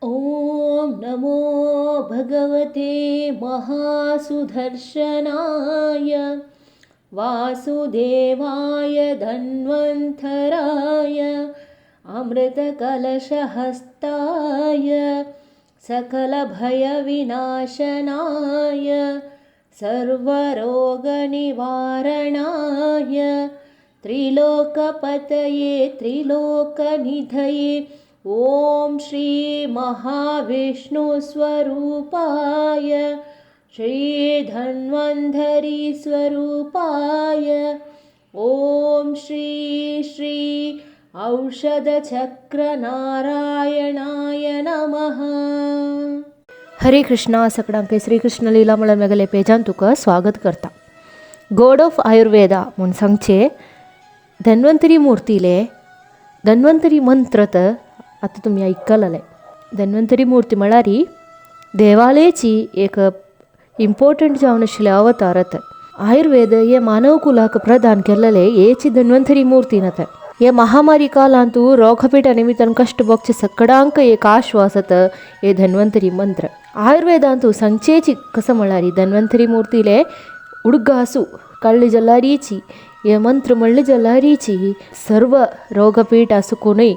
ओम नमो भगवते महासुदर्शनाय वासुदेवाय धन्वन्तराय अमृतकलशहस्ताय सकलभयविनाशनाय सर्वरोगनिवारणाय त्रिलोकपतये त्रिलोकनिधये ओम श्री महाविष्णुस्वरूपाय श्री धन्वन्तरी स्वरूपाय ओम श्री श्री औषधचक्रनारायणाय नमः. हरे कृष्णा. सकडांक श्रीकृष्ण लीला म्हणून मेगले पेजान तुका स्वागत करता. गॉड ऑफ आयुर्वेदा म्हूण सांगचे धन्वंतरी मूर्तीले धन्वंतरी मंत्र तर आतां तुमी आयकलले. धन्वंतरी मूर्ती म्हळ्यार देवालयाची एक इम्पॉर्टंट जावन आशिल्ले अवतार. आयुर्वेद हे मानव कुलाक प्रदान केल्ले हेची धन्वंतरी मूर्ती नात. हे महामारी कालांतू रोगपीठ निमित्तान कष्ट भोगचे सकडांक एक आश्वासत हे धन्वंतरी मंत्र. आयुर्वेदांतू सांगचेची कसं म्हळ्यार धन्वंतरी मूर्तीले उडगासू काडली जल्लारीची हे मंत्र म्हणले जल्लारीची सर्व रोगपीठ आसुकूनय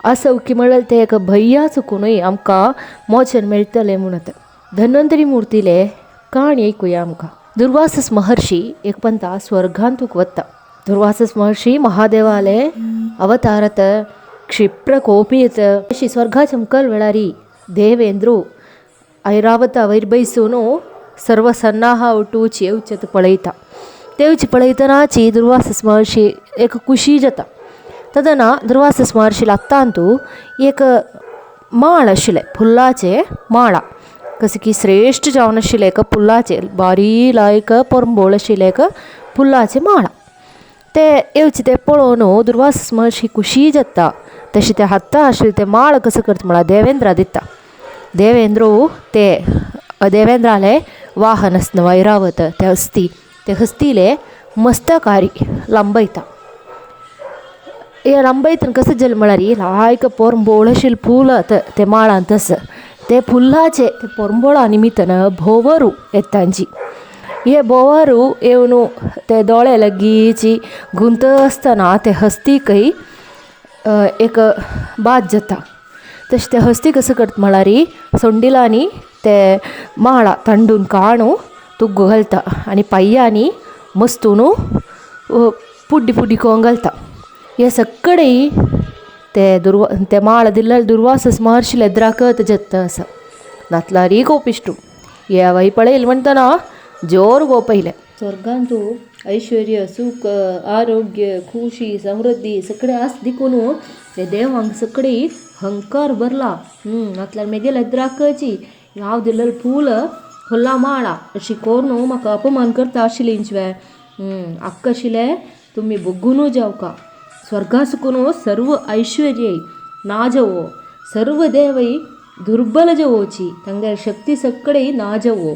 असौकी म्हणल्यार ते एक भय्या चुकूनय आमकां मोचन मेळटलें म्हणत. धन्वंतरी मूर्तीले काणी आयकुया आमकां. दुर्वासस महर्षी एक पंता स्वर्गांतूक वता. दुर्वासस महर्षी महादेवाले अवतारत क्षिप्र कोपीत अशी स्वर्गा चमकल वेळारी देवेंद्रू ऐरावता वयर बैसून सर्व सन्नाह उठूची येवचेत पळयता. तेवची पळयतनाची दुर्वासस महर्षी एक खुशी जाता. तदना दुर्वासस महर्षी लागतांतू एक माळ आशिल्लें फुल्लाचे माळा कसे की श्रेष्ठ जावन आशिल्लें एक फुल्लाचे बारी लायक परंबोळ आशिल्लें एक फुल्लाचे माळा. ते येवचे ते पळोवन दुर्वासस महर्षी खुशी जाता. तशें ते हाता आशिल्लें ते माळ कसो करता म्हळ्यार देवेंद्रा दिता. देवेंद्रो ते देवेंद्राले वाहन आसना ऐरावत ते हस्ती ते हस्तीले मस्तकारी लांबयता. हे लांबयतना कसं जालें म्हळ्यार लायक पोरंबोळ आशिल्लें फूल ते माळांत आसा ते फुलाचे ते पोरंबोळा निमित्तान भोंवरू येतांची. हे भोंवरू येवन ते दोळे लागींची गुंत आसतना ते हस्तीकय एक बाद जाता. तशें ते हस्ती कसं करता म्हळ्यार सोंडिलांनी ते माळा तांडून काणू तुग्गो घालता आनी पांयांनी मस्तून पुड्डी पुड्डी करून घालता. हे सगळे ते ते माळ दिल्ले दुर्वासस महर्षीले एद्राकत जत्ता आसा. नातलारी कोपिश्टू हे वय पळयल म्हणटना जोर गोपयले. स्वर्गांतू ऐश्वर्य सुख आरोग्य खुशी समृद्धी सगळे आस दिकून ते देवांक सगळे हंकार भरला. नातल्यार मेगेले एद्राकची हांव दिल्लें फूल फुलां माळा अशी करून म्हाका अपमान करता आशिल्ली. आक्क आशिल्लें तुमी बग्गूनू जावका. स्वर्गा सुकून सर्व ऐश्वर्य नाजवो सर्व देवय दुर्बल जवोची तांगेले शक्ती सगळे नाजवो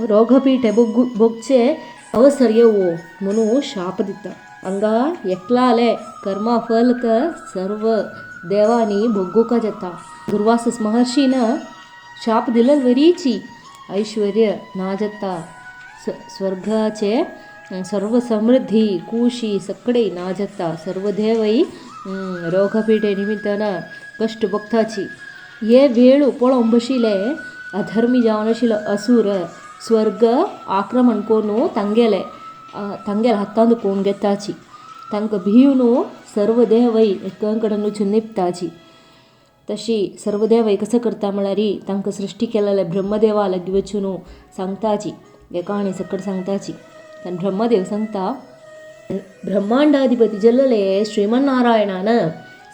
रोगपीठे बोगू भोगचे अवसर येवो म्हणून शाप दिता. हांगा एकलाले कर्मा फल तर सर्व देवांनी भोगूका जाता. दुर्वासस महर्षीन शाप दिल्ले वरीची ऐश्वर्य ना जाता. स्वर्गाचे सर्व समृद्धी खुशी सगळे ना जाता. सर्व देवय रोगपीठे निमित्तान कष्ट भोगताची. हे वेळू पळोवंक बशिल्ले अधर्मी जावन आशिल्लो असुर स्वर्ग आक्रमण करून तांगेले तांगेले हातांत कोण घेताची. तांकां भिवन सर्व देवय एका कडेन वचून निपताची. तशी सर्व देवय कसं करता म्हळ्यार तांकां सृश्टी केलेले ब्रह्मदेवा लागीं वचून सांगताची हे काणी सकट सांगताची. आनी ब्रह्मदेव सांगता ब्रह्मांडाधिपती जल्लले श्रीमन्नारायणान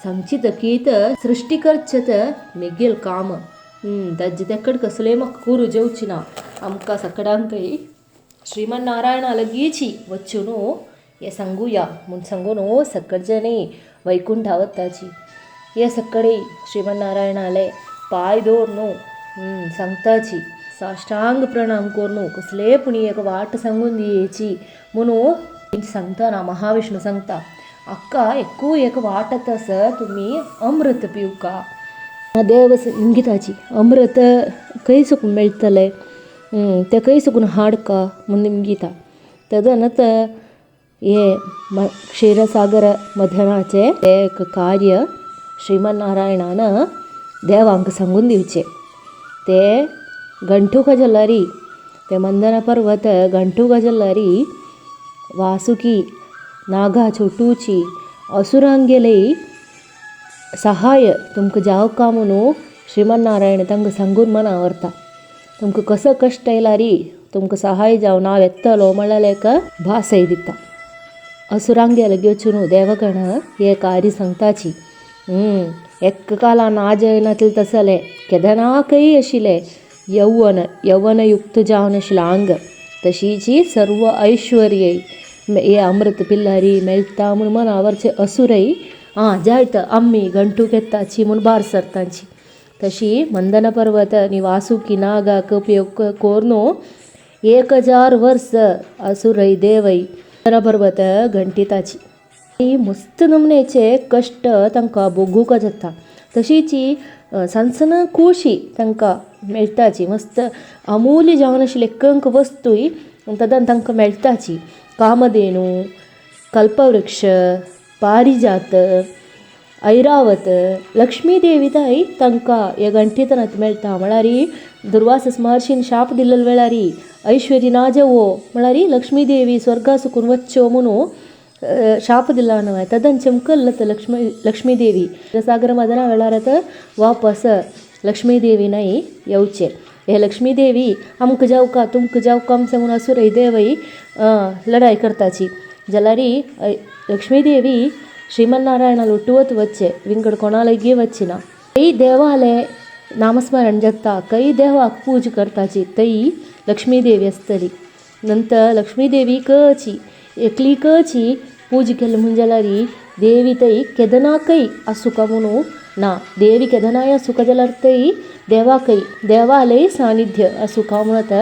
सांगची तकीत सृश्टी करचें तर मेगेल काम ताजे तेकड कसलें म्हाका करूं जेवची ना. आमकां सकडांकय श्रीमन्नारायणा लागींची वचून हें सांगुया म्हूण सांगून सकट जाणें वैकुंठा वताची. हे सगळे श्रीमन्नारायणाले पांय दवर सांगताची साष्टांग प्रणाम करून कसले पूण एक वाट सांगून दियेची म्हणून सांगता महाविष्णू सांगता अक्का एकू एक वाट आसा तुमी अमृत पिवका. देव इंगिताची अमृत खंय सुकून मेळटलें, तें खंय सुकून हाडका म्हूण इंगिता. तदनंतर हे क्षीरसागर मथनाचें तें एक कार्य श्रीमन्नारायणान देवांक सांगून दिवचें. ते गंठूक जलारी ते मंदन पर्वत गंठूक जलारी वासुकी नागा छोटूची असुरांगेले सहाय तुमकां जावका म्हणून श्रीमन्नारायण तांकां सांगून मना व्हरता. तुमकां कसो कश्ट येयलारी तुमकां सहाय जावन हांव येतलो म्हळ्यार एक भासय दिता. असुरांगेले घेवचो देवगण हे कार्य सांगताची. एक कालान आजयनातले तसले केदनाकय आशिल्ले यौवन यौवनयुक्त जावन आशिल्लें आंग तशीची सर्व ऐश्वर्य हे अमृत पिल्लारी मेळटा म्हूण मनावरचे असुरय आं जायत आमी गंठूक येताची म्हूण भार सरताची. तशी मंदन पर्वत आनी वासुकी नागाक उपयोग करून 1000 वर्स असुरय देवय मंदन पर्वत घंटिताची. मस्त नमनेचे कश्ट तांकां भोगूंक जाता. तशीची सनसन खोशी तांकां मेळटाची. मस्त अमूल्य जावन आशिल्ले एकंक वस्तूय तदन तांकां मेळटाची. कामधेनू, कल्पवृक्ष, पारिजात, ऐरावत, लक्ष्मी देविताय तांकां हे घंटितनात मेळटा. म्हळ्यार दुर्वास महर्षीन शाप दिल्ले वेळार ऐश्वर्य ना जावो म्हळ्यार लक्ष्मी देवी स्वर्गा सुकून वच्च्यो म्हणून शाप दिला न्हय तदन चमकल्ल लक्ष्मी देवी सागर मदना वेळार वापस लक्ष्मी देवी न्हय येवचे. हे लक्ष्मी देवी आमकां जावका तुमकां जावका म्हूण सांगून असुरय देवय लढाय करताची. जाल्यार लक्ष्मी देवी श्रीमन्नारायणा लुटवत वच्चे विंगड कोणालागी वच्ची ना. खंय देवाले नामस्मरण जाता खंय देवाक पूज करताची थंय लक्ष्मी देवी आसतली. नंतर लक्ष्मी देवी कची एकली कची पूज केली म्हूण जाल्यार देवी थंय केदनाकय आसूका म्हणून ना. देवी केदनाय आसूका जाल्यार थंय देवाकय देवालय सानिध्य आसूका म्हणत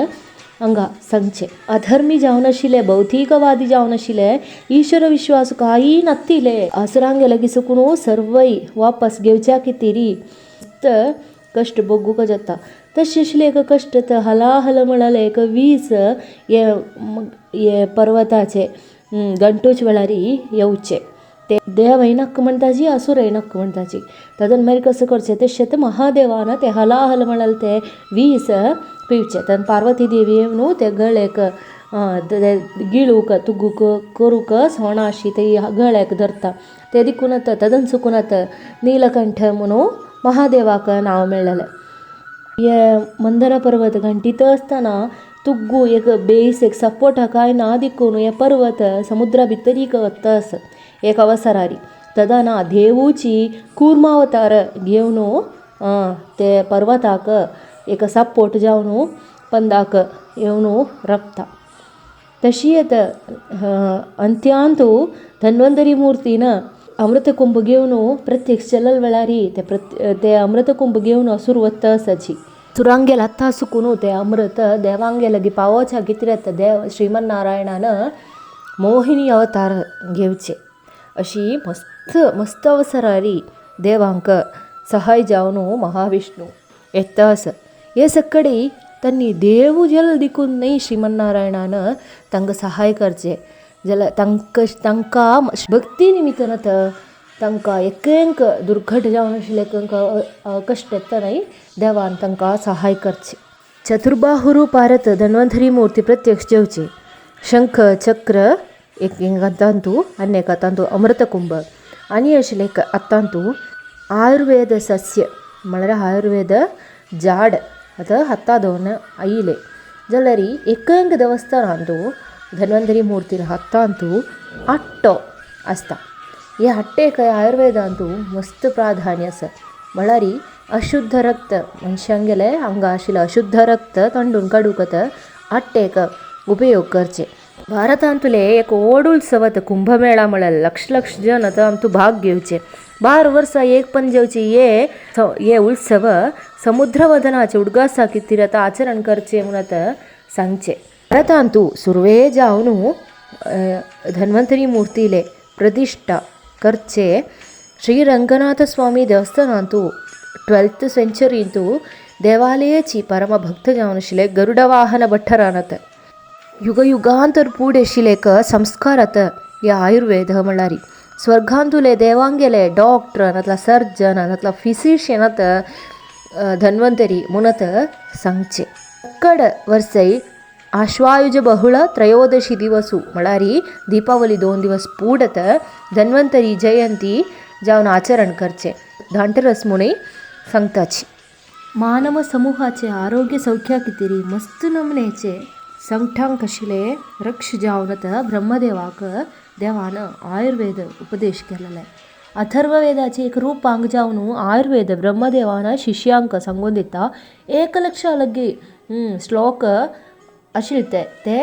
हांगा सांगचें. अधर्मी जावन आशिल्ले भौतिकवादी जावन आशिल्ले ईश्वर विश्वास कांय नातिले असुरांगे लागीं सुकून सर्वय वापस घेवच्या खातीर कश्ट भोगूंक जाता. तशें आशिल्लें एक कश्ट तर हलाहल म्हळ्यार एक वीस हे पर्वताचे गंटूच वेळार येवचे. ते देवय नाका म्हणटाची असुरय नाका म्हणटाची. तदन मागीर कसो करचें तशें तर महादेवान ते हलाहल म्हळ्यार ते वीस पिवचे. तेन्ना पार्वती देवी येवन ते गळ्याक गिळूंक तुगूक करूंक सोणां अशी ती गळ्याक धरता. ते देखून आतां तदन चुकून आतां नीलकंठ म्हणून महादेवाक नांव मेळ्ळेलें. हे मंदर पर्वत घंटीत आसतना तुग्गू एक बेस एक सपोर्ट कांय ना देखून हे पर्वत समुद्रा भितर एक वता आसा एक अवसरारी. तदना देवूची कूर्मावतार घेवन ते पर्वताक एक सपोर्ट जावन पंदाक येवन रपता. तशीच अंत्यांतू धन्वंतरी मूर्तीन अमृतकुंभ घेवन प्रत्यक्ष चलल वेळार ते अमृतकुंभ घेवन असूर वता आसाची. सुरांगेल हाता सुकून ते अमृत देवांगे लागीं पावोवच्या कितें देव श्रीमन्नारायणान मोहिनी अवतार घेवचे. अशी मस्त मस्त अवसरारी देवांक सहाय जावन महाविष्णू येता आसा. हे सगळे तांणी देव जल देखून न्हय श्रीमन्नारायणान तांकां सहाय करचें जाल्यार तांकां तांकां भक्ती निमित्तान तांकां एक दुर्घट जावन आशिल्लें एक कश्ट येता न्हय देवान तांकां सहाय करचें. चतुर्बाहुरू पारत धन्वंतरी मूर्ती प्रत्यक्ष जेवची. शंख चक्र एक हातांतू आनी एक हातांतू अमृतकुंभ आनी आशिल्लें एक हातांतू आयुर्वेद सस्य म्हळ्यार आयुर्वेद झाड आतां हाता दवरून आयिल्लें जाल्यार एक देवस्थानांतू धन्वंतरी मूर्ती हातांतू आट्टो आसता. हे आट्टेक आयुर्वेदांतू मस्त प्राधान्य आसा. म्हळ्यार अशुद्ध रक्त मनशांगेलें हांगा आशिल्लें अशुद्ध रक्त तंडून काडूंक आट्टेक उपयोग करचे. भारतांतले एक व्हड उत्सव आतां कुंभमेळा म्हळ्यार लक्ष लक्ष जन आतां आमचो भाग घेवचे. 12 वर्सां एक पण जेवचे हे हे उत्सव समुद्रवदनाचे उडगासा कितें आतां आचरण करचें म्हूण आतां सांगचें. भारतांतू सुरवे जावन धन्वंतरी मूर्तीले प्रतिश्ठा करचे श्री रंगनाथ स्वामी देवस्थानांतू 12th सेंचुरींतु देवालयाची परम भक्त जावन आशिल्ले गरुडवाहन भट्टरानत युग युगांतर पूड आशिल्ले एक संस्कार आत हे आयुर्वेद म्हणल्यार स्वर्गांतुले देवांगेले डॉक्टर नातला सर्जन नातला फिजिशियन आत धन्वंतरी म्हणत सांगचे. कड वर्सई आश्वायुज बहुळ त्रयोदशी दिवसू म्हळ्यार दीपावली 2 दिवस पूडत धन्वंतरी जयंती जावन आचरण करचे धांटरस म्हणून सांगताची. मानव समूहाचे आरोग्य सौख्या कितेरी मस्त नमनेचे संकटांक आशिल्ले रक्ष जावन ब्रह्मदेवाक देवान आयुर्वेद उपदेश केलेले. अथर्ववेदाचे एक रूपांक जावन आयुर्वेद ब्रह्मदेवान शिष्यांक सांगून दिता. 1 लक्ष लगी श्लोक आशिल्ले ते ते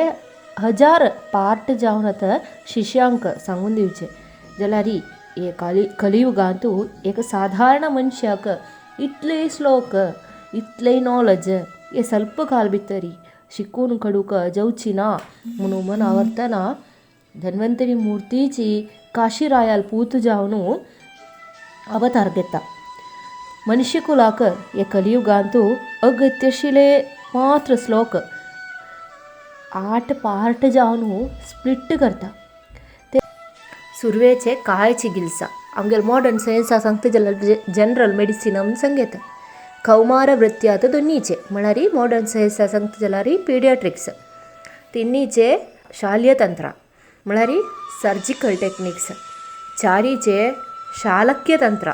1000 पार्ट जावन आतां शिष्यांक सांगून दिवचे. जाल्यार हे कलियुगांतू एक साधारण मनशाक इतले श्लोक इतले नॉलेज हे स्वल्प काल भितरी शिकून कडूक जावची ना म्हणून मनावर्तना धन्वंतरी मूर्तीची काशीरायाल पूत जावन अवतार घेता. मनुष्यकुलाक हे कलियुगांतू अगत्यशिले मात्र श्लोक 8 पार्ट जावन स्प्लिट करता. ते सुरवेचे काय चिकित्सा आमगेले मॉडर्न सायन्सा सांगता जाल्यार जनरल मेडिसिन आमी सांगता. कौमार वृत्त्यात दोन्हीचे म्हळ्यार मॉडर्न सायन्सा सांगता जाल्यार पिडियाट्रिक्स, तिन्हीचे शाल्यतंत्र म्हळ्यार सर्जिकल टेक्निक्स, चारीचे शालक्यतंत्र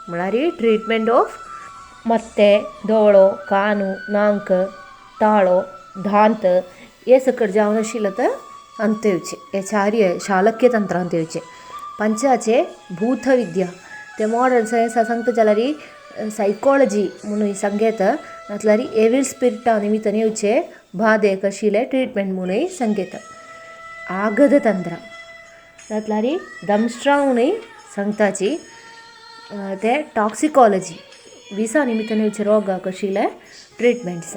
म्हळ्यार ट्रीटमेंट ऑफ मत्ते दोळो कानू नांक ताळो दांत हे सकट जावन आशिल्लें तर अंत येवचे हे चारी शालक्य तंत्र अंत येवचे. पंचाचे भूतविद्या ते मॉडर्न सायन्सा सांगता जाल्यार सायकोलॉजी म्हणून सांगता, नातल्यार एविल स्पिरिटा निमित्तान येवचे बाधेक आशिल्ले ट्रिटमेंट म्हणून सांगता. आगद तंत्र नातल्यार दंश्रा म्हणून सांगताची ते टॉक्सिकॉलॉजी विसा निमित्तान येवचे रोगाक आशिल्ले ट्रिटमेंट्स.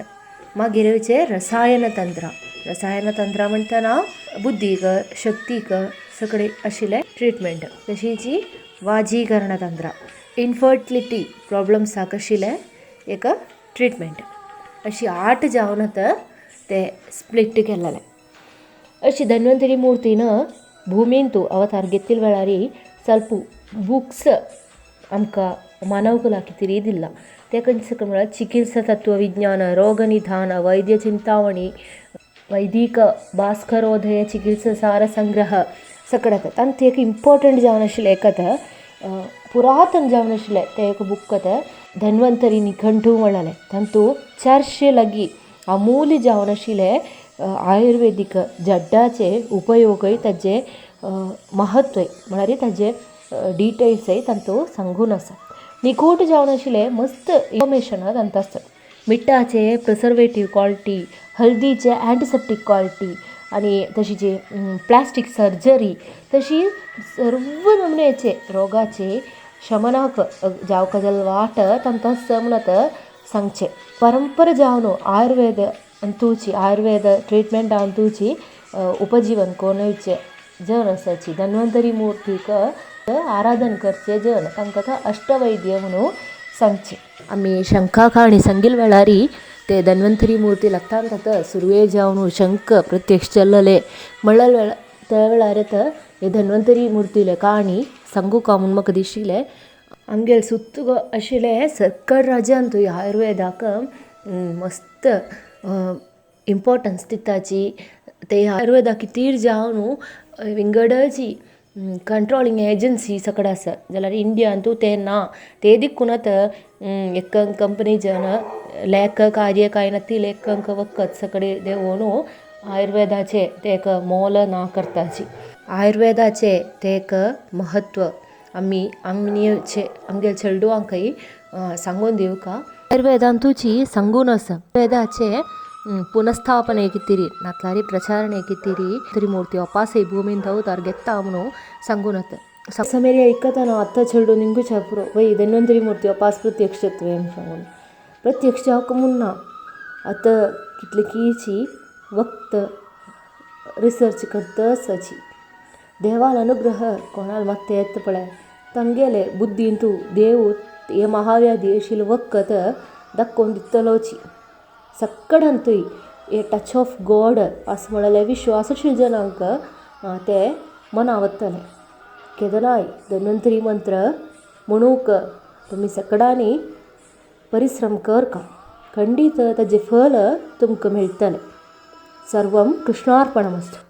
मागीर येवचे रसायन तंत्र. रसायन तंत्र म्हणटना बुद्धीक शक्तीक सगळे आशिल्ले ट्रिटमेंट. तशीच वाजीकरण तंत्र इनफर्टिलिटी प्रॉब्लम्साक आशिल्ले एक ट्रिटमेंट. अशी 8 जावन आतां ते स्प्लिट केलेले. अशी धन्वंतरी मूर्तीन भूमींतू अवतार घेतिल्ले वेळार स्वल्प बुक्स आमकां मानवकुला कितें दिल्ला ते खंयचे म्हळ्यार चिकित्सा तत्व विज्ञान, रोगनिधान, वैद्य चिंतावणी, वैदिक भास्करोदय चिकित्सा सार संग्रह सगळें आतां. तांतूं एक इम्पोर्टंट जावन आशिल्लें एक आतां पुरातन जावन आशिल्लें तें एक बूक आतां धन्वंतरी निघंटू म्हणलें. तातूंत 400 लागी अमूल्य जावन आशिल्ले आयुर्वेदीक जड्डाचे उपयोगय ताजे महत्वय म्हळ्यार ताजे डिटेल्सय तातूंत सांगून आसा. निखूट जावन आशिल्लें मस्त इन्फॉर्मेशन तांतूं आसता. मिठाचे प्रिसर्वेटीव क्वॉलिटी, हळदीचे अँटीसेप्टीक क्वॉलिटी आनी तशीच प्लास्टीक सर्जरी तशी सर्व नमुन्याचे रोगाचे शमनाक जावका जाल्यार वाट तांकां आसा म्हणत सांगचें. परंपरा जावन आयुर्वेद अंतूची आयुर्वेद ट्रिटमेंट अंतूची उपजीवन कोण जन आसाची धन्वंतरी मूर्तीक आराधन करचे जन तांकां अष्टवैद्य म्हणून सांगचे. आमी शंखा काणी सांगिल वेळारी ते धन्वंतरी मूर्ती लागता ताका सुरवे जावन शंख प्रत्यक्ष चल्लले म्हणल्यार वेळा त्या वेळार आतां हे धन्वंतरी मूर्तीले काणी सांगू का म्हूण म्हाका दिशिल्लें. आमगेले सुत्तू आशिल्लें सकड राज्यांत आयुर्वेदाक मस्त इम्पोर्टन्स दिताची. ते आयुर्वेदा कितीर जावन विंगडची कंट्रोलिंग एजन्सी सकड आसा जाल्यार इंडियांतू तें ना. ते दिकून आतां एक कंपनी जन लेखक कार्य कांय ना ती लेखक वखद सगळे देवोन आयुर्वेदाचे ते एक मोल ना करताची. आयुर्वेदाचे ते एक महत्व आमी आमचे आमगे चेडवांकय सांगून दिवका. आयुर्वेदांतूची सांगून आसा आयुर्वेदाचे पुनस्थापने कितेरी नातल्यार प्रचारणे कितेरी त्रिमूर्ती अपासय भूमीन अवतार घेता म्हणून सांगून आतां. समेरी ऐकतना आतां चेडूं निंगू छापुरो वय धन्वंतरी मूर्ती अपास प्रत्यक्षत्वें सांगून प्रत्यक्ष जावंक म्हूण ना. आतां कितलेकीची वक्त रिसर्च करता आसाची. देवान अनुग्रह कोणाक मागता येता पळय तांगेले बुद्धींतू देव हे महाव्याधी अशिल वखद दाखोवन दितलोची. सक्कडांतूय ए टच ऑफ गॉड अस म्हणलें विश्वास जनांक ते मनावतले. केदनाय धन्वंतरी मंत्र म्हणूंक तुमी सकडांनी परिश्रम कर का खंडीत ताजें फल तुमकां मेळटलें. सर्वं कृष्णार्पणमस्तु.